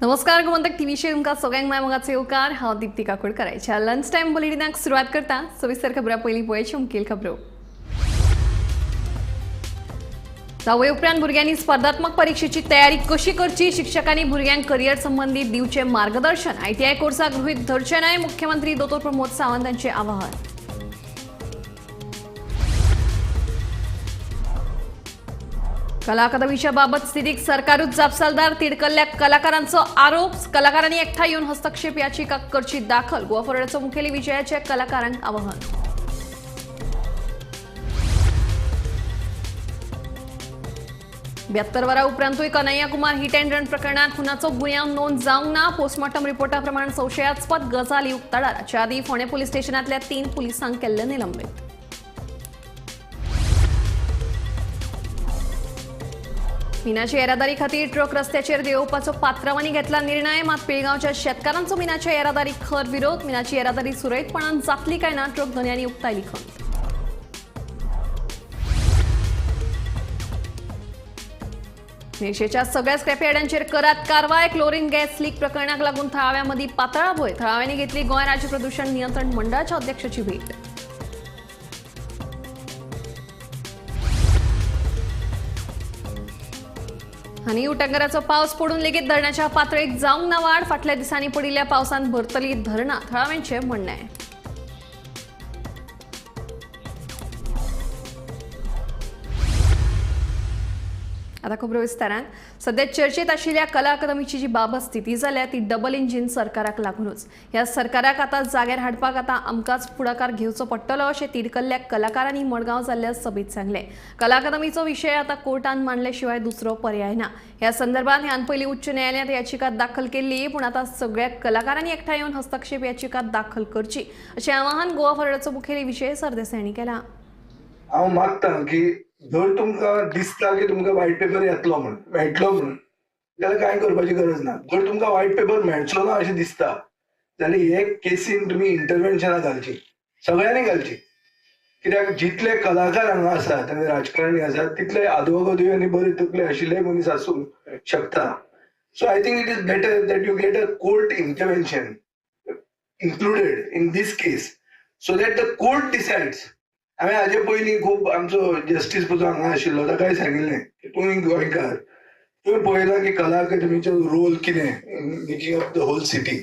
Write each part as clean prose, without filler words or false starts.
नमस्कार, गोमंतक टीव्हीचेर तुमकां सगळ्यांक माय मोगाचो येवकार. हांव दीप्ती काकोडकाराच्या लंच टायम बुलेटिनाक सुरवात करता. सविस्तर खबरां पयलीं पळयच्यो मुखेल खबरो. धावे उपरांत भुरग्यांनी स्पर्धात्मक परीक्षेची तयारी कशी करची, शिक्षकांनी भुरग्यांक करिअर संबंधी दिवचें मार्गदर्शन. आयटीआय कोर्साक गृहीत धरचें न्हय, मुख्यमंत्री दोतोर प्रमोद सावंत हांचें आवाहन. कला अकादमीच्या बाबत स्थितीक सरकारूच जापसालदार, तिडकल्ल्या कलाकारांचो आरोप. कलाकारांनी एकठांय येवन हस्तक्षेप याचिका करची दाखल. गोवा फॉरवर्डाचो मुखेली विजयाचे कलाकारांक आवाहन. 72 वरां उपरांतूय Kanhaiya Kumar hit and run प्रकरणात खुनाचो गुन्यांव नोंद जावंक ना. पोस्टमॉर्टम रिपोर्टा प्रमाण संशयास्पद गजाली उक्ताडार. हाचे आदीं फोंडें पुलीस स्टेशनांतल्या 3 पुलिसांक केल्ले निलंबीत. मिनाची येरादारी खातीर ट्रक रस्त्याचेर देंवोवपाचो पात्रावांनी घेतला निर्णय. मात पिळगांवच्या शेतकारांचो मिनाच्या येरादारीक खर विरोध. मिनाची येरादारी सुरळीतपणान जातली काय ना, ट्रक धनयांनी उक्तायली खंत. नेशेच्या सगळ्या स्क्रॅपयार्डांचेर करात कारवाय. क्लोरीन गॅस लीक प्रकरणाक लागून थळाव्यां मदीं पातळा भंय. थळाव्यांनी घेतली गोंय राज्य प्रदूषण नियंत्रण मंडळाच्या अध्यक्षाची भेट. आनी उटंगराचो पावस पडून लेगीत धरणाच्या पातळेक जावंक ना वाड. फाटल्या दिसांनी पडिल्ल्या पावसान भरतली धरणां, थळाव्यांचें म्हणणें. आता खबरो विस्तारान. सध्या चर्चेत आशिल्ल्या कला अकादमीची जी बाबत स्थिती जाल्या ती डबल इंजीन सरकाराक लागूनच. ह्या सरकाराक आतां जाग्यार हाडपाक आतां आमकांच फुडाकार घेवचो पडटलो अशें तिडकल्ल्या कलाकारांनी मडगांव जाल्ल्या सभेत सांगलें. कला अकादमीचो विशय आतां कोर्टान मांडले शिवाय दुसरो पर्याय ना. ह्या संदर्भात ह्यान पयलीं उच्च न्यायालयांत याचिका दाखल केल्ली, पूण आतां सगळ्या कलाकारांनी एकठांय येवन हस्तक्षेप याचिका दाखल करची अशें आवाहन गोवा फॉरवर्डाचो मुखेली विजय सरदेसाय हांणी केलां. हांव मागता की जर तुमकां दिसता की तुमकां व्हायट पेपर येतलो म्हणून, मेळटलो म्हणून, जाल्यार कांय करपाची गरज ना. जर तुमकां व्हायट पेपर मेळचो ना अशें दिसता जाल्यार हे केसीन तुमी इंटरवेन्शनां घालची, सगळ्यांनी घालची. कित्याक जितले कलाकार हांगा आसात आनी राजकारणी आसात तितले आदवोगादूय आनी बरे तकले आशिल्ले मनीस आसूंक शकता. So I think it is better that you get a court intervention included in this case so that the court decides. हांवें हाजे पयलीं खूब आमचो जस्टीस पसून हांगा आशिल्लो ताकाय सांगिल्लें की तुमी गोंयकार, तुमी पळयलां की कला अकादमीचो रोल कितें in making up the whole city,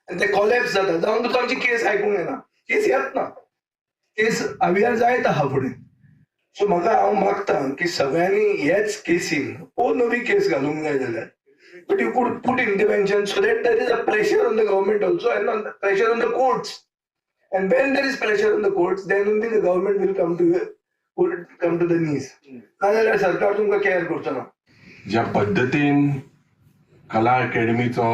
आनी ते कॉलॅप्स जाता जावन तुका आमची केस आयकूंक येना, केस येत ना, केस आवियार जायत आहा फुडें. सो म्हाका हांव मागता की सगळ्यांनी ह्याच केसीन ओ नवी केस घालूंक जाय जाल्यार but you could put intervention so that there is a pressure on the government also and on pressure on the courts. And when there is pressure on the courts, then only the government will come to the knees. नाजाल्यार सरकार तुमकां care करचो ना. ज्या पद्दतीन कला अकॅडमीचो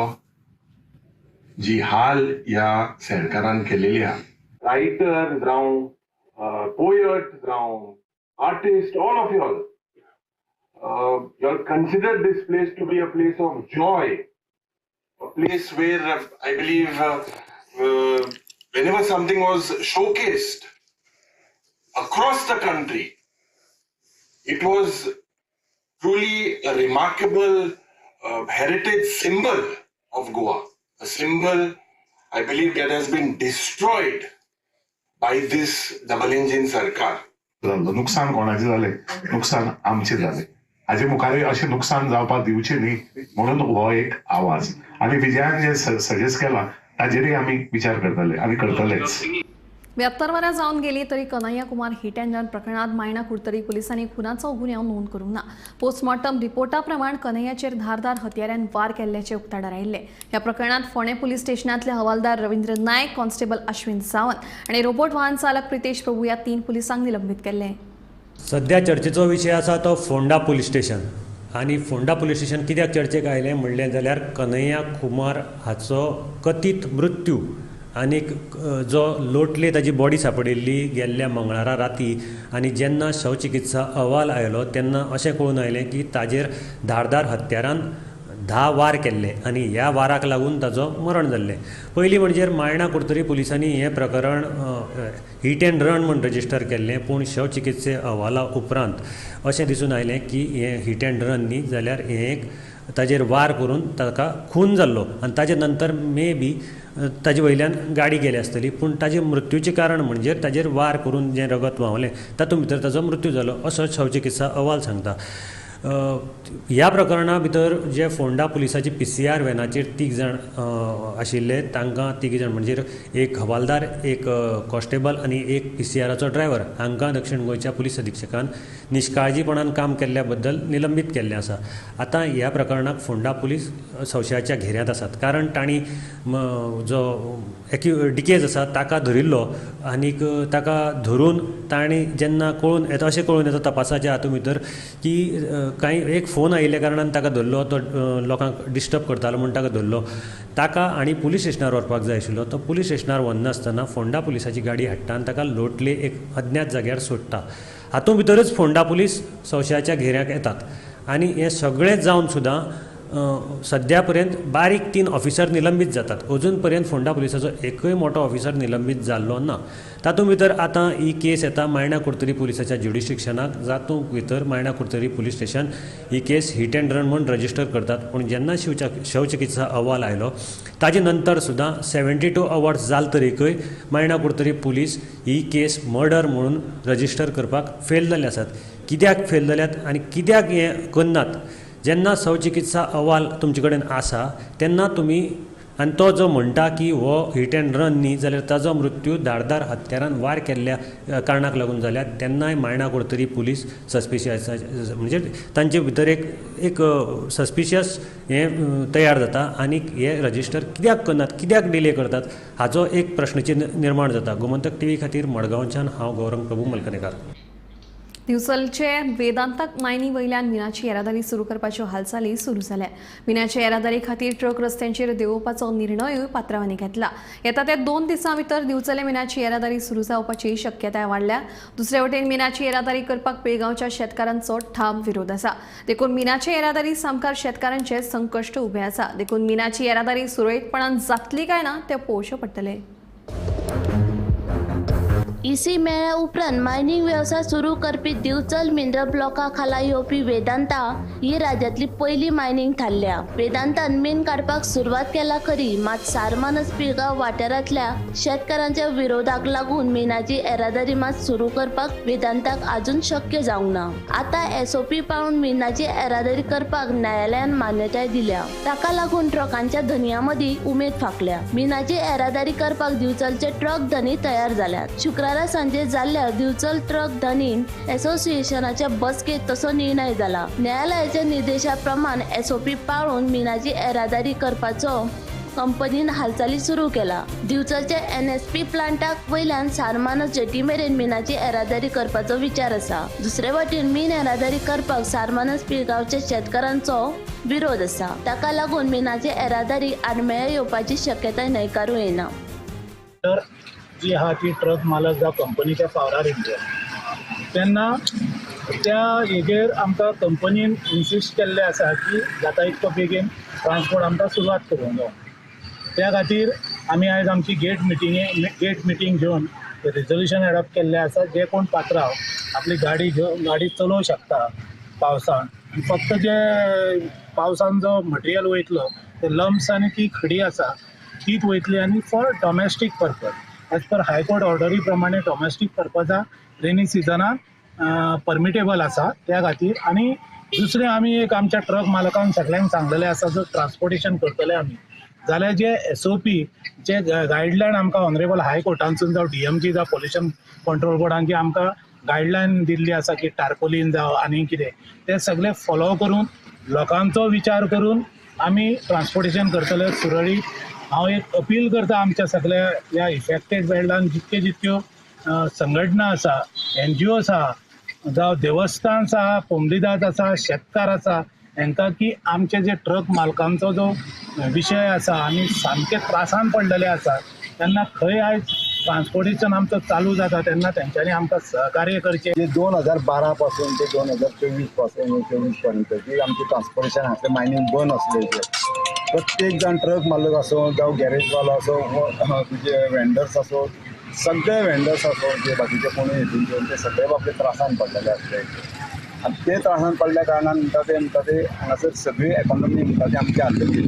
जी हाल ह्या सरकारान केलेली आहा, रायटर जावं, पोयट जावं, artist, all of y'all, y'all consider this place to be a place of joy, a place where I believe whenever something was showcased across the country, it was truly a remarkable heritage symbol of Goa, a symbol I believe that has been destroyed by this double engine sarkar. नुकसान कोणाचें जालें? नुकसान आमचें जालें. हाजे मुखारूय अशें नुकसान जावपाक दिवचें न्ही म्हणून हो एक आवाज. आनी विजयान जे सजेस्ट केलां ताजेरय आमी विचार करतले आनी करतलेच. 72 वरां जावन गेली तरी Kanhaiya Kumar hit and run प्रकरणात मायणा कुडतरी पुलिसांनी खुनाचो गुन्यांव नोंद करूंक ना. पोस्टमॉर्टम रिपोर्टा प्रमाण कन्हैयाचेर धारदार हत्यारान वार केल्ल्याचें उक्ताडार आयिल्लें. ह्या प्रकरणात फोंडें पुलीस स्टेशनांतले हवालदार रवींद्र नायक, कॉन्स्टेबल अश्विन सावंत आनी रोबोट वाहन चालक प्रितेश प्रभू ह्या 3 पुलिसांक निलंबीत केल्ले. सध्या चर्चेचो विशय आसा तो फोंडा पुलीस स्टेशन. आनी फोंडा पुलीस स्टेशन कित्याक चर्चेक आयलें म्हणलें जाल्यार कन्हैया कुमार हाचो कथीत मृत्यू आनीक जो लोटले ताजी बॉडी सांपडिल्ली गेल्ल्या मंगळारा राती, आनी जेन्ना शवचिकित्सा अहवाल आयलो तेन्ना अशें कळून आयलें की ताजेर धारदार हत्यारान 10 वार केल्ले आनी ह्या वाराक लागून ताजो मरण जाल्लें. पयलीं म्हणजे मायणा कुडतरी पुलिसांनी हें प्रकरण हिट एंड रन म्हूण रजिस्टर केल्लें, पूण शवचिकित्से अहवाला उपरांत अशें दिसून आयलें की हें हिट एंड रन न्ही जाल्यार हें एक ताजेर वार करून ताका खून जाल्लो आनी ताजे नंतर मे बी ताजे वयल्यान गाडी गेली आसतली, पूण ताजे मृत्यूचें कारण म्हणजे ताजेर वार करून जें रगत व्हांवलें तातूंत भितर ताजो मृत्यू जालो असो शवचिकित्सा अहवाल सांगता. ह्या प्रकरणा भितर जे फोंडा पुलिसाची PCR व्हॅनाचेर 3 जाण आशिल्ले, तांकां 3 जाण म्हणजे एक हवालदार, एक कॉन्स्टेबल आनी एक PCRाचो ड्रायव्हर हांकां दक्षिण गोंयच्या पुलीस अधिक्षकान निश्काळजीपणान काम केल्ल्या बद्दल निलंबीत केल्लें आसा. आतां ह्या प्रकरणाक फोंडा पुलीस संशयाच्या घेऱ्यांत आसात, कारण तांणी जो डिकेज आसा ताका धरिल्लो आनीक ताका धरून तांणी जेन्ना कळून येता, अशें कळून येता तपासाच्या हातूंत भितर की कांय एक फोन आयिल्ल्या कारणान ताका धरलो, तो लोकांक डिस्टर्ब करतालो म्हूण ताका धरलो. ताका आनी पुलीस स्टेशनार व्हरपाक जाय आशिल्लो, तो पुलीस स्टेशनार व्हरनासतना फोंडा पुलिसाची गाडी हाडटा आनी ताका लोटले एक अज्ञात जाग्यार सोडटा. हातूंत भितरच फोंडा पुलीस संशयाच्या घेऱ्याक येतात आनी हें सगळें जावन सुद्दां सद्या पर्यंत बारीक 3 ऑफिसर निलंबीत जातात. अजून पर्यंत फोंडा पुलिसाचो एकूय मोटो ऑफिसर निलंबीत जाल्लो ना. तातूंत भितर आतां ही केस येता मायणा कुडतरी पुलिसाच्या ज्युडिस्डिक्शनाक, जातूंत भितर मायणा कुडतरी पुलीस स्टेशन ही केस हिट अँड रन म्हूण रजिस्टर करतात. पूण जेन्ना शवचिकित्सा अहवाल आयलो ताजे नंतर सुद्दां 72 अवर्स जाल तरीकय मायणा कुडतरी पुलीस ही केस मर्डर म्हणून रजिस्टर करपाक फेल जाल्ले आसात. कित्याक फेल जाल्यात आनी कित्याक हें करनात? जेन्ना शवचिकित्सा अहवाल तुमचे कडेन आसा तेन्ना तुमी, आनी तो जो म्हणटा की हो हिट अँड रन न्ही जाल्यार ताजो मृत्यू धारदार हत्यारान वार केल्ल्या कारणाक लागून जाल्या, तेन्नाय मायणा कुडतरी पुलीस सस्पिशियस म्हणजे तांचे भितर एक एक सस्पिशियस हें तयार जाता आनी हे रजिस्टर कित्याक करनात, कित्याक डिले करतात हाचो एक प्रश्नचिन्ह निर्माण जाता. गोमंतक टीव्ही खातीर मडगांवच्यान हांव गौरंग प्रभू मलकनेकार. दिवचलचे वेदांताक मायनी वयल्यान मिनाची येरादारी सुरू करपाच्यो हालचाली सुरू जाल्या. मिनाच्या येरादारी खातीर ट्रक रस्त्यांचेर देंवोवपाचो निर्णयूय पात्रावांनी घेतला. येता त्या 2 दिसां भितर दिवचले मिनाची येरादारी सुरू जावपाची शक्यताय वाडल्या. दुसरे वटेन मिनाची येरादारी करपाक पिळगांवच्या शेतकारांचो ठाम विरोध आसा. देखून मिनाची येरादारी सामकार शेतकारांचे संकश्ट उबें आसा. देखून मिनाची येरादारी सुरळीतपणान जातली काय ना तें पळोवचें पडटलें. इसी मेळ्ळ्या उपरांत मायनिंग वेवसाय सुरू करपी दिवचल मिनरल ब्लॉका खाला येवपी वेदांता ही राज्यांतली पयली मायनिंग थारल्या. वेदांतान मीन काडपाक सुरवात केला खरी, मात सारमानस पिळगांव वाठारांतल्या शेतकारांच्या विरोधाक लागून मिनाची येरादारी मात सुरू करपाक वेदांताक अजून शक्य जावंक ना. आतां SOP पाळून मिनाची येरादारी करपाक न्यायालयान मान्यताय दिल्या. ताका लागून ट्रकांच्या धनयां मदीं उमेद फांकल्या. मिनाची येरादारी करपाक दिवचलचे ट्रक धनी तयार जाल्यात. शुक्रारा सांजे जाल्ल्या दिवचल ट्रक धनी असोसिएशनाच्या बसकेत तसो निर्णय जाला. न्यायालयाच्या निर्देशाप्रमाण SOP पाळून मिनाची येरादारी करपाचो कंपनीन हालचाली सुरू केला. दिवचलच्या NSP प्लांटाक वयल्यान सारमानस जेटी मेरेन मिनाची येरादारी करपाचो विचार आसा. दुसरे वटेन मीन येरादारी करपाक सारमानस पिळगांवच्या शेतकारांचो विरोध आसा. ताका लागून मिनाची येरादारी आडमेळे येवपाची शक्यताय न्हयकारूं येना. तर जी आहा ती ट्रक मालक जावं कंपनीच्या पावरार येयल्ली तेन्ना त्या हेजेर आमकां कंपनीन इन्सिस्ट केल्लें आसा की जाता इतको बेगीन ट्रान्सपोर्ट आमकां सुरवात करूंक जाय. त्या खातीर आमी आयज आमची गेट मिटींग घेवन रेजोल्युशन एडॉप्ट केल्लें आसा. जे कोण पात्रांव आपली गाडी घेवन गाडी चलोवंक शकता पावसान, फक्त जे पावसान जो मटेरियल वयतलो ते लम्स आनी ती खडी आसा तीच वयतली आनी for domestic purpose as per high court ऑर्डरी प्रमाणे डॉमेस्टीक पर्पजा रेनी सिजनाक परमिटेबल आसा त्या खातीर. आनी दुसरें आमी एक आमच्या ट्रक मालकांक सगळ्यांक सांगलेलें आसा, जो ट्रान्सपोर्टेशन करतले आमी जाल्यार जे SOP जे गायडलायन आमकां ऑनरेबल हायकोर्टांसून जावं DMG जावं पोल्युशन कंट्रोल बोर्डान जी आमकां गायडलायन दिल्ली आसा की टार्पोलीन जावं आनी कितें तें सगळें फॉलो करून लोकांचो विचार करून आमी ट्रान्सपोर्टेशन करतले सुरळीत. हांव एक अपील करता आमच्या सगळ्या ह्या इफेक्टेड बेल्टान जितक्यो जितक्यो संघटना आसा, NGO आसा, जावं देवस्थान आसा, कोमलीदाद आसा, शेतकार आसा, हेंकां की आमचे जे ट्रक मालकांचो जो विशय आसा आमी सामके त्रासान पडलेले आसा तेन्ना खंय आयज ट्रान्सपोर्टेशन आमचो चालू जाता तेन्ना तेंच्यांनी आमकां सहकार्य करचें. 2012 पासून ते 2024 पासून 24 पर्यंत की आमचें ट्रान्सपोर्टेशन हांतलें मायनींग बंद आसलें. प्रत्येक जाण ट्रक मालक आसूं जावं गॅरेजवालो आसूं, तुजे वेंडर्स आसूं, सगळे वेंडर्स आसूं, जे बाकीचे कोणूय हितून घेवन ते सगळे बाबतींत त्रासान पडलेले आसले. आनी ते त्रासान पडल्या कारणान म्हणटा ते हांगासर सगळी एकोनॉमी म्हणटा ती आमची हालतली.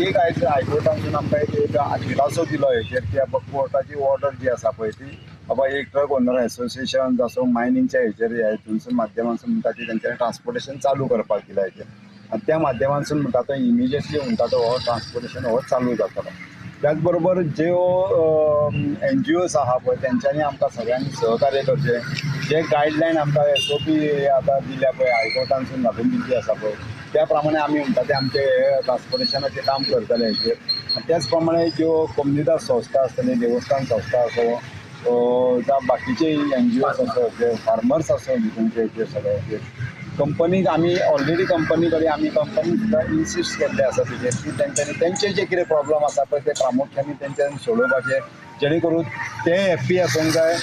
एक आयज हायकोर्टानसून आमकां एक दिलासो दिलो हेचेर की बाबा कोर्टाची ऑर्डर जी आसा पळय ती बाबा एक ट्रक ओनर एसोसिएशन आसूं मायनिंगच्या हेचेर ह्या हितूनसून माध्यमांसून म्हणटा ती तेंच्यांनी ट्रान्सपोर्टेशन चालू करपाक दिला हेचेर आनी त्या माध्यमांसून म्हणटा तो इमिजिएटली म्हणटा तो हो ट्रान्सपोर्टेशन हो चालू जातलो. त्याच बरोबर ज्यो एनजीओज आहा पळय तेंच्यांनी आमकां सगळ्यांनी सहकार्य करचें. जे गायडलायन आमकां एसओपी आतां दिल्या पळय हायकोर्टानसून घालून दिल्ली आसा पळय त्या प्रमाणे आमी म्हणटा ते आमचे ट्रान्सपोर्टेशनाचें काम करतले हेचेर. आनी त्याच प्रमाणे ज्यो कोमुनिदाद संस्था आसतली, देवस्थान संस्था आसूं जावं बाकीचे एनजीओज आसूं, जे फार्मर्स आसूं हितूनचे हेचेर सगळे हेचेर कंपनीक आमी ऑलरेडी कंपनी कडेन आमी कंपनी सुद्दां इन्सिस्ट केल्ले आसा तेजेर की तेंच्यांनी तेंचे जे कितें प्रॉब्लम आसा पळय ते प्रामुख्यान तेंच्यांनी सोडोवपाचे जेणे करून ते हॅप्पी आसूंक जाय.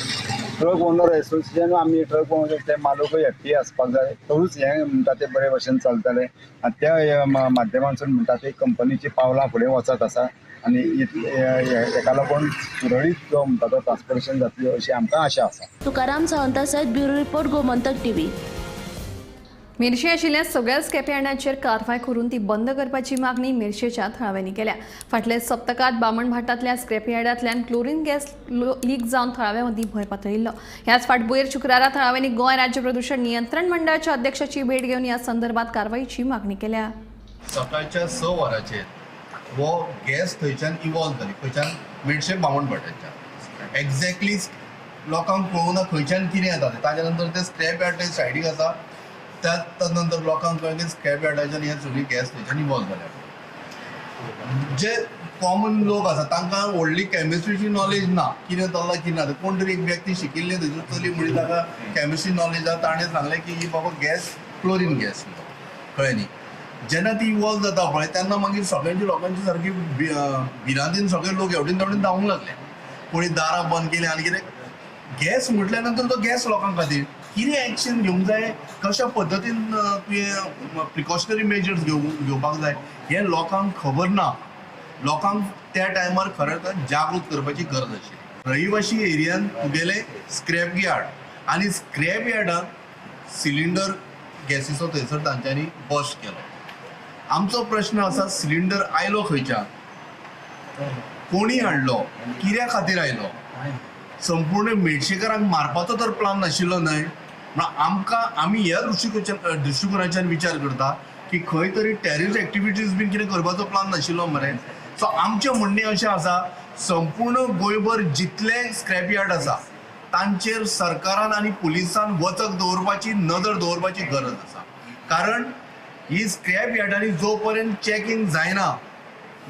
ट्रक ओनर एसोसिएशन आमी ट्रक ओनर ते मालकूय हॅप्पी आसपाक जाय, तरूच हें म्हणटा तें बरे भशेन चलतलें. आनी त्या माध्यमांतसून म्हणटा ते कंपनीची पावलां फुडें वचत आसा आनी हेका लागून सुरळीत जो म्हणटा तो ट्रान्सपोर्टेशन जातली अशी आमकां आशा आसा. तुकाराम सावंता सयत ब्युरो रिपोर्ट, गोमंतक टीव्ही. मिरशे आशिल्ल्या सगळ्या स्क्रॅपयार्डांचेर कारवाय करून ती बंद करपाची मागणी मिरशेच्या थळाव्यांनी केल्या. फाटल्या सप्तकांत बामणभाटांतल्या स्क्रॅपयार्डांतल्यान क्लोरीन गॅस लीक जावन थळाव्यां मदीं भंय पातळिल्लो. ह्याच फाटभुंयेर शुक्रारा थळाव्यांनी गोंय राज्य प्रदूषण नियंत्रण मंडळाच्या अध्यक्षाची भेट घेवन ह्या संदर्भात कारवायची मागणी केल्या. सकाळच्या 6 वरांचेर हो गॅस थंयच्यान इवॉल्व जाली, खंयच्यान मेडशे बामणभाटाच्यान. एक्झॅक्टली लोकांक कळूंक ना खंयच्यान कितें येता तें. ताच्या नंतर ते स्क्रॅप यार्ड सायडीक आसा, त्या नंतर लोकांक कळ्ळें की स्क्रॅप यार्डाच्यान हे सगळी गॅस थंयच्यान इवॉल्व जाल्या. जे कॉमन लोक आसा तांकां व्हडली केमिस्ट्रीची नॉलेज ना, कितें चल्लां कितें ना. कोण तरी एक व्यक्ती शिकिल्ली थंयसर चली म्हणली ताका केमिस्ट्री नॉलेज आसा, ताणें सांगलें की ही बाबा गॅस क्लोरीन गॅस, कळ्ळें न्ही. जेन्ना ती इवॉल्व जाता पळय तेन्ना मागीर सगळ्यांची लोकांची सारकी भिरांतीन सगळे लोक हेवटेन तेवटेन धांवूंक लागले. कोणी दारां बंद केली आनी कितें. गॅस म्हटल्या नंतर तो गॅस लोकां खातीर कितें एक्शन घेवंक जाय, कशा पद्दतीन तुवें प्रिकॉशनरी मेजर्स घेवपाक जाय हें लोकांक खबर ना. लोकांक त्या टायमार खरें तर जागृत करपाची गरज आशिल्ली. रहिवाशी एरियान तुगेले स्क्रॅप यार्ड आनी स्क्रॅप यार्डाक सिलिंडर गॅसीचो थंयसर तांच्यांनी बस्ट केलो. आमचो प्रश्न आसा, सिलिंडर आयलो खंयच्यान, कोणी हाडलो, कित्या खातीर आयलो? संपूर्ण मेडशेकारांक मारपाचो तर प्लान नाशिल्लो न्हय. म्हण आमकां आमी ह्या दृश्टिकोनाच्यान विचार करता की खंय तरी टेररिस्ट एक्टिविटीज बीन कितें करपाचो प्लान नाशिल्लो मरे. सो आमचें म्हणणें अशें आसा, संपूर्ण गोंयभर जितले स्क्रॅप यार्ड आसा तांचेर सरकारान आनी पुलिसान वचक दवरपाची, नदर दवरपाची गरज आसा. कारण ही स्क्रॅप यार्डांनी जो पर्यंत चॅकिंग जायना,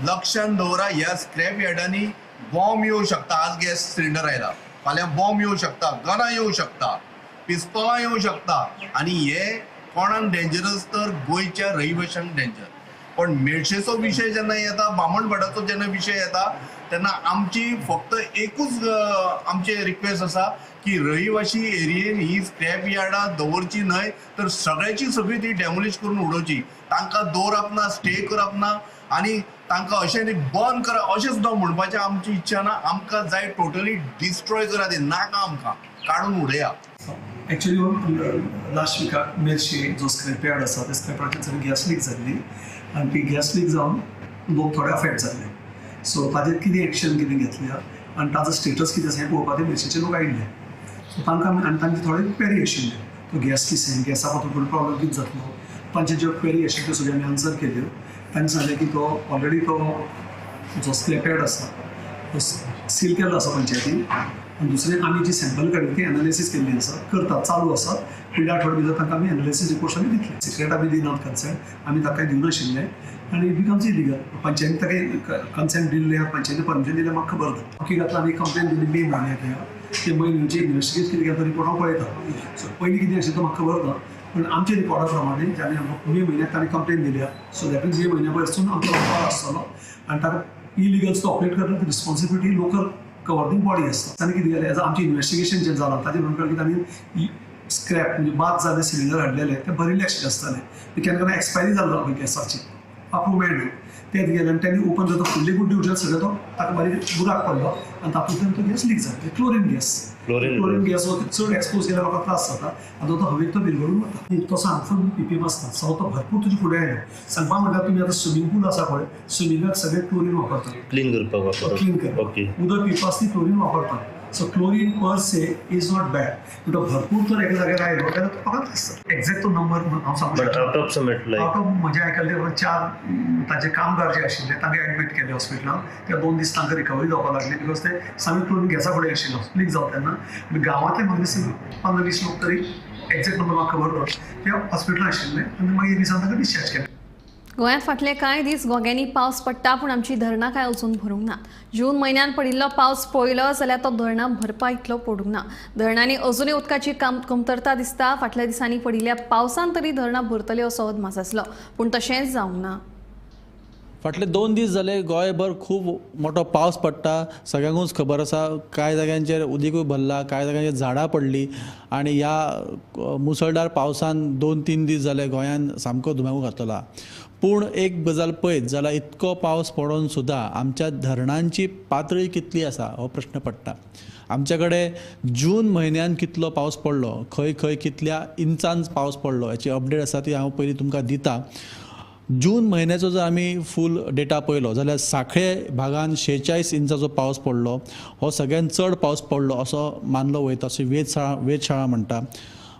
लक्षान दवरा ह्या स्क्रॅप यार्डांनी बॉम्ब येवं शकता. आज गॅस सिलिंडर आयला, फाल्यां बॉम्ब येवं शकता, गनां येवं शकता, पिस्तोलां येवं शकता. आनी हे कोणाक डेंजरस तर गोंयच्या रहिवाशांक डेंजर. पण मेडशेचो विशय जेन्ना येता, बामणभाटाचो जेन्ना विशय येता तेन्ना आमची फक्त एकूच आमची रिक्वेस्ट आसा की रहिवाशी एरियेन ही स्क्रॅप यार्डां दवरची न्हय, तर सगळ्याची सगळी ती डेमोलिश करून उडोवची. तांकां दवरप ना, स्टे करप ना आनी तांकां अशें न्ही बंद करा अशें सुद्दां म्हणपाचें आमची इच्छा ना. आमकां जाय टोटली डिस्ट्रॉय करा, ते नाका आमकां, काडून उडया. एक्चुअली लास्ट विकाक मेरशे जो स्क्रॅप यार्ड आसा त्या स्क्रॅप यार्डाचेर गॅस लीक जाल्ली आनी ती गॅस लीक जावन लोक थोडे अफेक्ट जाल्ले. सो ताजेर कितें एक्शन कितें घेतल्या आनी ताजो स्टेटस कितें आसा हें पळोवपाक ते मेरशेचे लोक आयिल्ले. सो तांकां आनी तांचे थोडे क्वेरी आशिल्ले, तो गॅस कितें, गॅसा पासून प्रॉब्लम कितें जातलो, तांचे ज्यो क्वेरी आशिल्ल्यो त्यो सगळ्यो आमी आन्सर केल्यो. तांणी सांगलें की तो ऑलरेडी तो जो स्क्रॅप यार्ड आसा तो सील केल्लो आसा पंचायतीन आनी दुसरें आमी जी सॅम्पल काडली ती एनालिसीस केल्ली आसा, करतात, चालू आसा. फुडल्या आठवड्या भितर तांकां आमी एनालिसीस रिपोर्ट्स आमी दितले. सिक्रेट आमी दिनात कन्सेंट, आमी ताका दिवनाशिल्लें आनी it becomes illegal. पंचायतीन ताका कन्सेंट दिल्लें, पंचायतीन परमिशन दिलें म्हाका खबर ना. हकीकत आमी कंप्लेन दिली मे म्हयन्याक, ह्या ते म्हयन्याचे इन्वेस्टिगेट कितें केलें तो रिपोर्ट हांव पळयता. सो पयलीं कितें आशिल्लें तो म्हाका खबर ना, पण आमच्या रिपोर्टा प्रमाणे ज्याने मे म्हयन्याक ताणें कंप्लेन दिल्या, सो that means मे म्हयन्या पयसून आमचो रिपोर्ट आसतलो आनी ताका इलिगल सुद्दां ऑपरेट करता रिस्पॉन्सिबिलिटी लोकल गव्हर्निंग बॉडी आसता. ताणें कितें केलें, एज आमचें इन्वेस्टिगेशन जें जालां ताजें म्हणून कळ्ळें की तांणी स्क्रॅप म्हणजे बाद जाल्ले सिलिंडर हाडलेले ते भरिल्ले आशिल्ले आसताले, ते केन्ना केन्ना एक्सपायरी जाल्लो गॅसाची अप्रूव मेळना. तेच गेले आनी तेणी ओपन जाता फुडली गुड्डी उठली सगळें तो ताका बारीक बुराक पडलो आनी तातूंतल्यान तो गॅस लीक जाता. क्लोरीन गॅस, क्लोरीन गॅस हो चड एक्सपोज केल्यार लोकांक त्रास जाता आनी तो हवेक तो विरगळून वता. तसो हार्मफूल पीपीएम आसता. सो तो भरपूर तुजे फुडें आयलो. सांगपा म्हणल्यार तुमी आतां स्विमींग पूल आसा पळय, स्विमिंगाक सगळे क्लोरीन वापरतात, क्लीन करपाक वापरतात, क्लीन करपाक, उदक पिवपाक ती क्लोरीन वापरतात. So chlorine per se is not bad, पूण तो भरपूर तर एका जाग्यार आयलो जाल्यार तो लोकांक त्रास जाता. एक्झॅक्ट तो नंबर हांव सांगूंक शकना. अप्रॉक्सिमेटली आउट ऑफ म्हजें आयकल्लें 4 ताजे कामगार जे आशिल्ले तांकां एडमीट केले हॉस्पिटलान. ते 2 दीस तांकां रिकवरी जावपाक लागली because ते सामके क्लोरीन गॅसा फुडें आशिल्लो लीक जाता तेन्ना. गांवांतले म्हाका दिसता 15-20 लोक तरी एक्झॅक्ट नंबर म्हाका खबर ना ते हॉस्पिटलान आशिल्ले आनी मागीर दिसान तांकां डिस्चार्ज केले. गोंयांत फाटले कांय दीस घोग्यांनी पावस पडटा, पूण आमची धरणां कांय अजून भरूंक ना. जून म्हयन्यान पडिल्लो पावस पळयलो जाल्यार तो धरणां भरपा इतलो पडूंक ना. धरणांनी अजुनूय उदकाची कमतरता दिसता. फाटल्या दिसांनी पडिल्ल्या पावसान तरी धरणां भरतली असो अदमास आसलो, पूण तशेंच जावंक ना. फाटले 2 दीस जाले गोंयभर खूब मोठो पावस पडटा. सगळ्यांकूच खबर आसा कांय जाग्यांचेर उदीकूय भरला, कांय जाग्यांचेर झाडां पडली आनी ह्या मुसळधार पावसान 2-3 दीस जाले गोंयान सामको धुमाकूळ घातला. पूण एक गजाल पळयत जाल्यार इतको पावस पडून सुद्दां आमच्या धरणांची पातळी कितली आसा हो प्रश्न पडटा. आमचे कडेन जून म्हयन्यान कितलो पावस पडलो, खंय खंय कितल्या इंचान पावस पडलो हाची अपडेट आसा ती हांव पयलीं तुमकां दिता. जून म्हयन्याचो जर आमी फूल डेटा पळयलो जाल्यार सांखळे भागान 46 इंचाचो पावस पडलो. हो सगळ्यात चड पावस पडलो असो मानलो वयता, अशी वेधशाळा म्हणटा.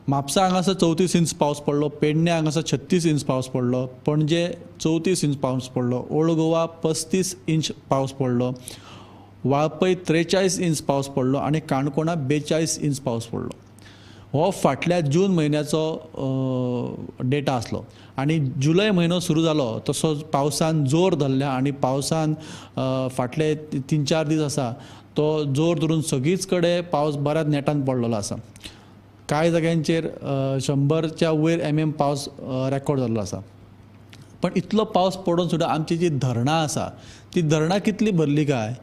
म्हापसा हांगासर 34 इंच पावस पडलो, पेडणे हांगासर 36 इंच पावस पडलो, पणजे 34 इंच पावस पडलो, ओल्ड गोवा 35 इंच पावस पडलो, वाळपय 43 इंच पावस पडलो आनी काणकोणा 42 इंच पावस पडलो. हो फाटल्या जून म्हयन्याचो डेटा आसलो. आनी जुलय म्हयनो सुरू जालो तसो पावसान जोर धरल्या आनी पावसान फाटले 3-4 दीस आसा तो जोर धरून सगळीच कडेन पावस बऱ्याच नेटान पडलेलो आसा. कांय जाग्यांचेर 100च्या वयर mm पावस रेकॉर्ड जाल्लो आसा. पण इतलो पावस पडून सुद्दां आमची जी धरणां आसा ती धरणां कितली भरली काय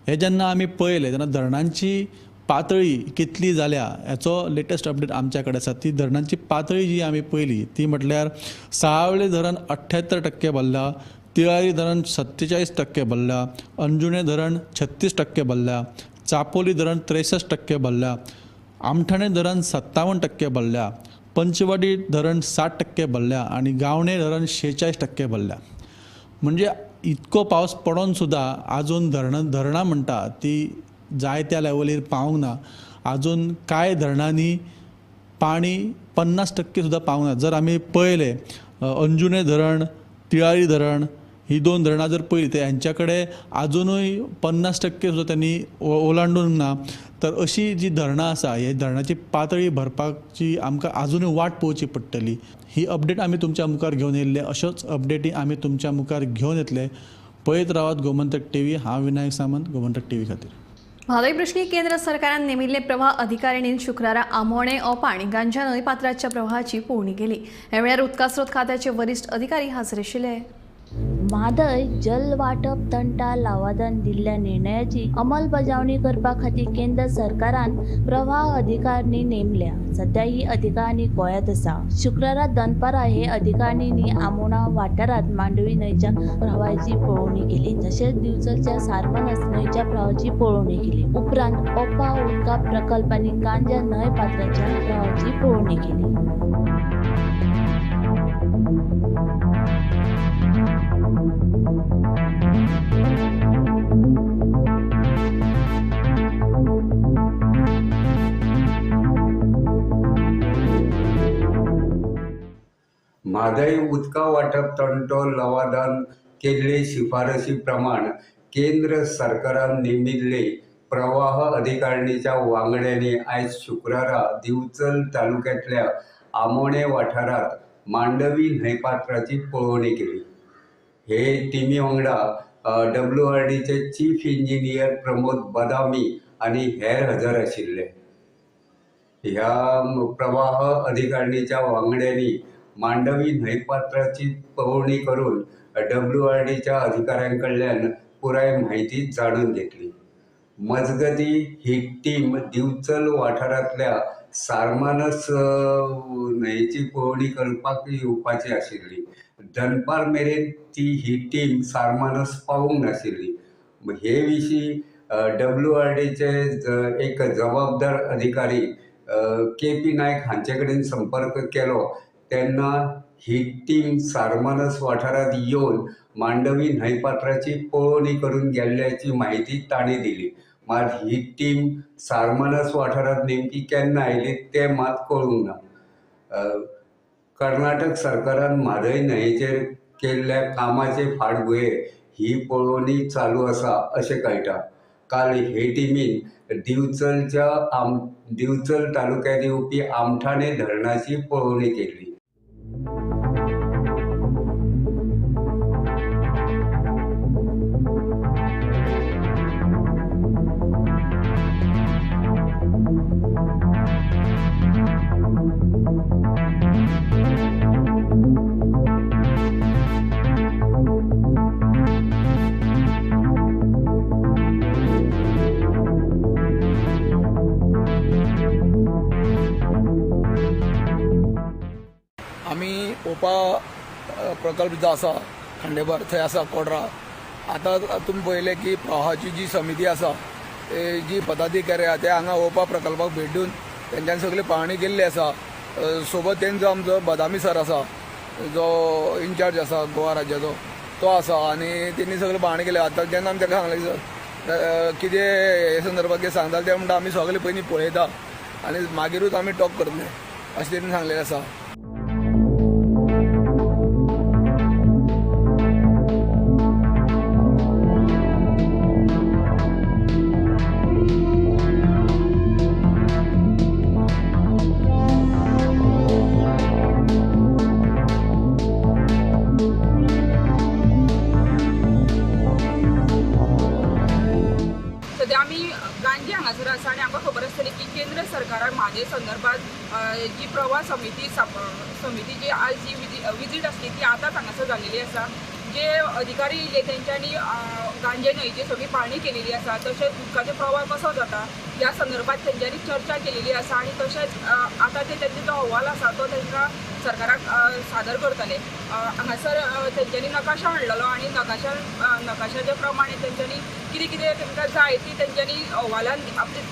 हे जेन्ना आमी पळयलें तेन्ना धरणांची पातळी कितली जाल्या हाचो लेटस्ट अपडेट आमच्या कडेन आसा. ती धरणांची पातळी जी आमी पळयली ती म्हटल्यार साळावले धरण 78% भरला, तिळारी धरण 47% भरला, अंजुणे धरण 36% भरला, चापोली धरण 63% भरला, आमठाणे धरण 57% भरल्या, पंचवाडी धरण 60% भरल्या आनी गावणे धरण 46% भरल्या. म्हणजे इतको पावस पडून सुद्दां आजून धरणां म्हणटा ती जाय त्या लेवलीर पावंक ना. आजून कांय धरणांनी पाणी 50% सुद्दां पावंक ना. जर आमी पळयलें अंजुणे धरण, तिळारी धरण ही 2 धरणां जर पळयली तर हेंच्या कडेन आजुनूय 50% सुद्दां त्यांनी ओलांडूंक ना. तर अशी जी धरणां आसा हे धरणाची पातळी भरपाची आमकां आजुनूय वाट पळोवची पडटली. ही अपडेट आमी तुमच्या मुखार घेवन येयल्ले, अश्योच अपडेटी आमी तुमच्या मुखार घेवन येतले. पळयत रावात गोमंतक टीव्ही. हांव विनायक सामंत, गोमंतक टीव्ही खातीर. म्हादय प्रश्नी केंद्र सरकारान नेमिल्ले प्रवाह अधिकारिणीन शुक्रारा आमोणे ओपा आनी गांजा न्हंयपात्राच्या प्रवाहाची पळोवणी केली. ह्या वेळार उदकास्रोत खात्याचे वरिश्ठ अधिकारी हाजीर आशिल्ले. म्हादय जल वाटप तंटा लवादान दिल्ल्या निर्णयाची अंमलबजावणी करपा खातीर केंद्र सरकारान प्रवाह अधिकारिणी नेमल्या. सध्या ही अधिकारिणी गोंयांत आसा. शुक्रारा दनपारा हे अधिकारिणींनी आमोणा वाठारांत मांडवी न्हंयच्या प्रवाहाची पळोवणी केली, तशेंच दिवचलच्या सारमनस न्हंयच्या प्रवाहाची पळोवणी केली. उपरांत ओपा उदका प्रकल्प आनी गांजा न्हंय पात्राच्या प्रवाहाची पळोवणी केली. म्हादय उदका वाटप तंटो लवादान केल्ले शिफारसी प्रमाण केंद्र सरकारान नेमिल्ले प्रवाह अधिकारिणीच्या वांगड्यांनी आयज शुक्रारा दिवचल तालुक्यांतल्या आमोणे वाठारांत मांडवी न्हंयपात्राची पळोवणी केली. हे टिमी वांगडा WRDचे चीफ इंजिनियर प्रमोद बदामी आनी हेर हजर आशिल्ले. ह्या प्रवाह अधिकारिणीच्या वांगड्यांनी मांडवी न्हंयपात्राची पळोवणी करून WRDच्या अधिकाऱ्यां कडल्यान पुराय म्हायती जाणून घेतली. मजगती ही टीम दिवचल वाठारांतल्या सारमानस न्हंयेची पळोवणी करपाक येवपाची आशिल्ली. दनपार मेरेन ती ही टीम सारमानस पावूंक नाशिल्ली. हे विशीं WRDचे एक जबाबदार अधिकारी KP Naik हांचे कडेन संपर्क केलो तेन्ना ही टीम सारमानस वाठारांत येवन मांडवी न्हंयपात्राची पळोवणी करून गेल्ल्याची म्हायती तांणी दिली. मात ही टीम सारमानस वाठारांत नेमकी केन्ना आयली तें मात कळूंक ना. कर्नाटक सरकारान म्हादय न्हंयेचेर केल्ल्या कामाचे फाटभुंयेर ही पळोवणी चालू आसा अशें कळटा. काल हे टिमीन दिवचल तालुक्यात येवपी आमठाणे धरणाची पळोवणी केली. ओपा प्रकल्प जो आसा खांडेपार थंय आसा कोडरा. आतां तुमी पळयलें की प्रवाहाची जी समिती आसा जी पदाधिकारी आसा ते हांगा ओपा प्रकल्पाक भेट दिवन तेंच्यांनी सगळी पाहणी केल्ली आसा. सोबत तेंचो आमचो बदामी सर आसा जो इनचार्ज आसा गोवा राज्याचो तो आसा आनी तेंणी सगळी पाहणी केली. आतां जेन्ना आमी ताका सांगलें सर कितें हे संदर्भात कितें सांगता ते म्हणटा आमी सगळे पयलीं पळयता आनी मागीरूच आमी टॉक करतले अशें तेणी सांगलेलें आसा. सध्या आमी गांजे हांगासर आसा आनी आमकां खबर आसतली की केंद्र सरकाराक म्हादय संदर्भात जी प्रवाह समिती जी आज जी विजीट आसली ती आतांच हांगासर जाल्लेली आसा. जे अधिकारी येयले तेंच्यांनी गांजे न्हंयची सगळी पाहणी केलेली आसा, तशेंच उदकाचो प्रवाह कसो जाता ह्या संदर्भात तेंच्यांनी चर्चा केलेली आसा आनी तशेंच आतां ते तेंचो जो अहवाल आसा तो तेंकां सरकाराक सादर करतले. हांगासर तेंच्यांनी नकाशा हाडलेलो आनी नकाशाच्या प्रमाणे तेंच्यांनी कितें कितें तेंकां जाय ती तेंच्यांनी अहवालान आपली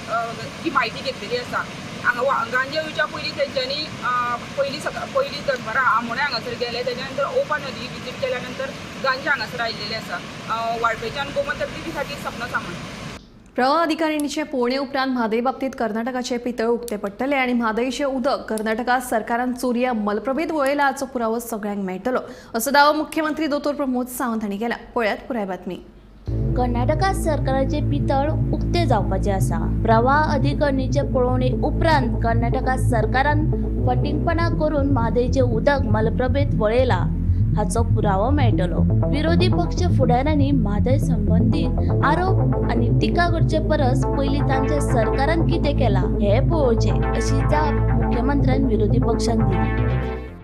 ती म्हायती घेतलेली आसा. हांगा गांजे येवच्या पयलीं तेंच्यांनी पयलीं दनपारां आमोण्या हांगासर गेले, तेच्या नंतर ओपा नदी विजीट केल्या नंतर गांजे हांगासर आयिल्लेले आसा. वाळपेच्यान गोमंतक टीव्ही खातीर सपना सामंत. प्रवाह अधिकारिणीचे पळोवणे उपरांत म्हादय बाबतीत कर्नाटकाचे पितळ उक्ते पडटले आनी म्हादयचें उदक कर्नाटका सरकारान चोरया मलप्रभेद वळयला हाचो पुरावो सगळ्यांक मेळटलो असो दावो मुख्यमंत्री दोतोर प्रमोद सावंत हांणी केला. पळयात पुराय बातमी. कर्नाटका सरकाराचे पितळ उक्ते जावपाचे आसा. प्रवाह अधिकारिणीचे पळोवणे उपरांत कर्नाटका सरकारान फटींगपणा करून म्हादयचें उदक मलप्रभेत वळयला हाचो पुरावो मेळटलो. विरोधी पक्ष फुडाऱ्यांनी म्हादय संबंदीत आरोप आनी टिका करचे परस पयलीं तांच्या सरकारान कितें केलां हें पळोवचें अशी जाप मुख्यमंत्र्यान विरोधी पक्षांक दिली.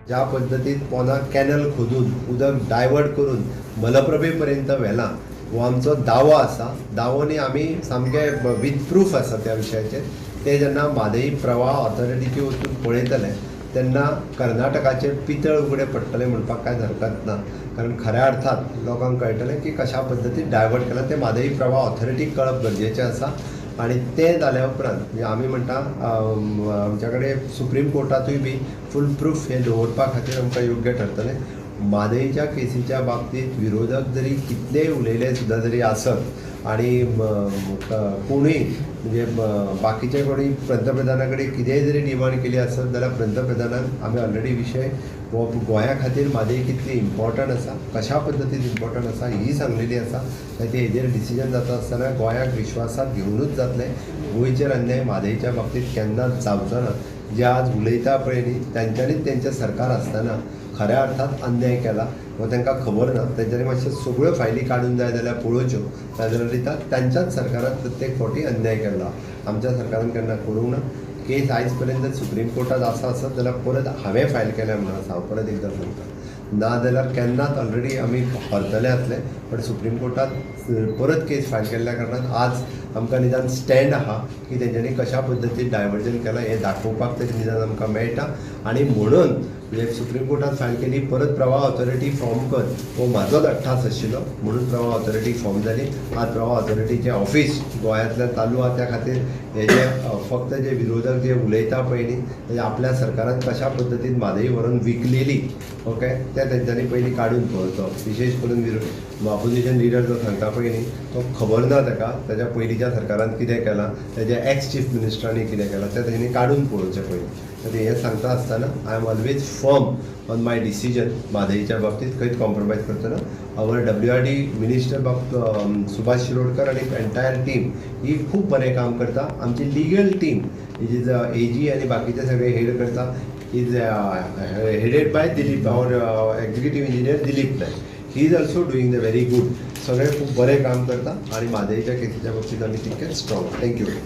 ज्या पद्दतीन पोना कॅनल खोदून उदक डायवर्ट करून मलप्रभेपर्यंत व्हेलां हो आमचो दावो आसा. दावो न्ही, आमी सामके विथ प्रूफ आसा त्या विशयाचेर. ते जेन्ना म्हादय प्रवाह ऑथॉरिटीचे वचून पळयतले तेन्ना कर्नाटकाचे पितळ उगडे पडटले म्हणपाक कांय हरकत ना, कारण खऱ्या अर्थात लोकांक कळटलें की कशा पद्दतीन डायवर्ट केलां तें म्हादय प्रवाह ऑथॉरिटीक कळप गरजेचें आसा. आनी तें जाल्या उपरांत म्हणजे आमी म्हणटा आमच्या कडेन सुप्रीम कोर्टांतूय बी फूल प्रूफ हें दवरपा खातीर आमकां योग्य ठरतलें. म्हादयच्या केसीच्या बाबतींत विरोधक जरी कितलेय उलयले सुद्दां जरी आसत आनी कोणूय म्हणजे बाकीचे कोणी पंतप्रधाना कडेन कितेंय जरी डिमांड केली आसत जाल्यार पंतप्रधानान आमी ऑलरेडी विशय हो गोंया खातीर म्हादय कितली इम्पॉर्टंट आसा, कशा पद्दतीन इम्पॉर्टंट आसा ही सांगलेली आसा. ते हेजेर डिसिजन जाता आसतना गोंयाक विश्वासात घेवनूच जातलें. गोंयचेर अन्याय म्हादयच्या बाबतींत केन्नाच जावचो ना. जे आज उलयता पळय न्ही तेंच्यांनीच तेंचें सरकार आसतना खऱ्या अर्थात अन्याय केला हो तांकां खबर ना. तेंच्यांनी मातशें सगळ्यो फायली काडून जाय जाल्यार पळोवच्यो, नाजाल्यार दिता तांच्याच सरकारान प्रत्येक फावटी अन्याय केला. आमच्या सरकारान केन्ना करूंक ना. केस आयज पर्यंत सुप्रीम कोर्टात आसा आसत जाल्यार परत हांवें फायल केल्या म्हणून आसा, हांव परत एकदां सांगता. ना जाल्यार केन्नाच ऑलरेडी आमी हरतले आसले, पण सुप्रीम कोर्टात परत केस फायल केल्ल्या कारणान आज आमकां निदान स्टँड आहा की तेंच्यांनी कशा पद्दतीन डायवर्जन केलां हें दाखोवपाक तरी निदान आमकां मेळटा. आनी म्हणून म्हणजे सुप्रीम कोर्टात फायल केली, परत प्रवाह ऑथॉरिटी फॉर्म कर हो म्हाजोच अट्टास आशिल्लो म्हणून प्रवाह ऑथॉरिटी फॉर्म जाली. आज प्रवाह ऑथॉरिटीचें ऑफिस गोंयांतल्यान चालू आहा. त्या खातीर हे जे फक्त जे विरोधक जे उलयता पळय न्ही, ते आपल्या सरकारान कशा पद्दतीन म्हादई व्हरून विकलेली, ओके, ते तेंच्यांनी पयलीं काडून पळोवचो. विशेश करून ऑपोजिशन लिडर जो सांगता पळय न्ही, तो खबर ना ताका ताच्या पयलींच्या सरकारान कितें केलां, ताच्या एक्स चीफ मिनिस्टरांनी कितें केलां, तें तेणी काडून पळोवचें पयलीं. तर हें सांगता आसतना I am always firm on my decision. म्हादईच्या बाबतींत खंयच कॉम्प्रोमायज करचो ना. आवर WRD minister बाब सुभाष शिरोडकर आनी एंटायर टीम ही खूब बरें काम करता. आमची लिगल टीम is AG आनी बाकीचे सगळे हेड करता, is headed by Dilip, our executive engineer Dilip Naik. He is also doing the very good. सगळे खूब बरें काम करता आनी म्हादईच्या केसीच्या बाबतींत आमी तितकेच strong. Thank you.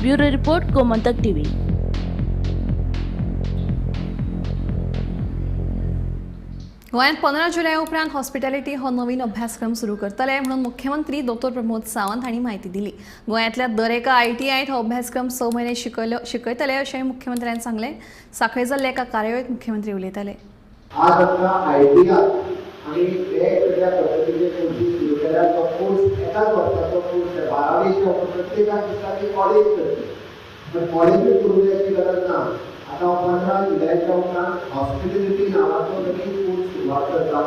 Bureau report, Gomantak TV. गोंयांत 15 जुलय उपरांत हॉस्पिटॅलिटी हो नवीन अभ्यासक्रम सुरू करतले म्हणून मुख्यमंत्री डॉ प्रमोद सावंत हांणी म्हायती दिली. गोंयांतल्या दरेका ITIत हो अभ्यासक्रम 6 म्हयने शिकयतले अशें मुख्यमंत्र्यान सांगलें. साखळे जाल्ल्या एका कार्यावळींत मुख्यमंत्री उलयताले. आज आमकां ITI आनी वेगवेगळ्या पद्दतीचे कोर्सीस सुरू केल्यार तो कोर्स एकाच वर्साचो कोर्स 12वी प्रत्येकाक दिसता की कॉलेज करची, पण कॉलेजूय करूंक जाय अशी गरज ना. आतां 15 जुलयाच्या उपरांत हॉस्पिटॅलिटी नांवाचो नवीन कोर्स सुरवात करता.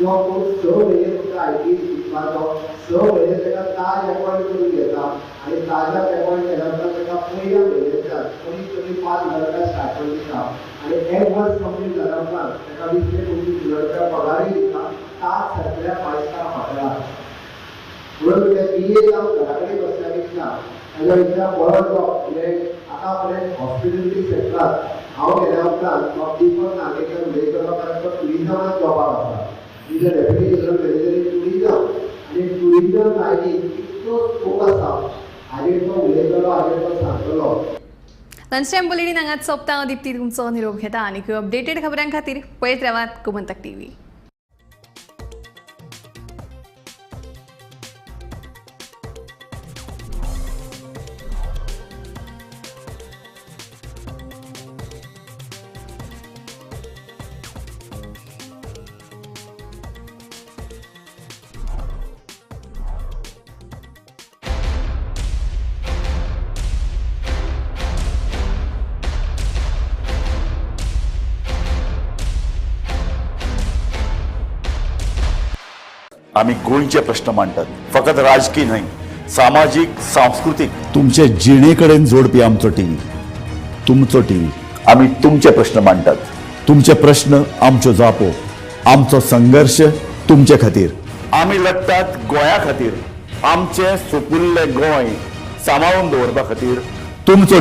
तो कोर्स 6 म्हयने तुमकां ITI शिकपाचो, 6 म्हयने ताका ताज एपॉयंट करून घेता आनी ताजाक एपॉयंट केल्या उपरांत ताका पयल्या म्हयन्याच्यान कमीत कमी 5,000 रुपया स्टायपंड दिता आनी एक वर्स कंप्लीट जाल्या उपरांत ताका 20 ते 25,000 रुपया पगारूय दिता ताज सारकेल्या 5 स्टार हॉटेलार. म्हणून ते BA जावन घरा कडेन बसल्या पेक्षा ताज्या पेक्षा बरो जॉब म्हणजे आतां पर्यंत हॉस्पिटॅलिटी सेक्टरात हांव गेल्या उपरांत बाब दीपक नागेकर उलयतलो, कारण तो टुरिजमात जॉबाक आसा. Is a deputy general manager in tourism आनी टुरिजम लायनीन कितलो स्कोप आसा हाजेर तो उलयतलो, हाजेर तो सांगतलो. लंच टायम बुलेटीन हांगाच सोंपता. दीप्ती तुमचो निरोप घेता आनी अपडेटेड खबरां खातीर पळयत रावात गोमंतक टीव्ही. आमी गोंयचे प्रश्न मांडटात, फकत राजकीय न्हय, सामाजीक, सांस्कृतीक, तुमचे जिणे कडेन जोडपी आमचो टीव्ही, तुमचो टीव्ही. आमी तुमचे प्रश्न मांडटात, तुमचे प्रश्न आमच्यो जापो, आमचो संघर्श तुमचे खातीर. आमी लढटात गोंया खातीर, आमचें सुपुल्लें गोंय सांबाळून दवरपा खातीर. तुमचो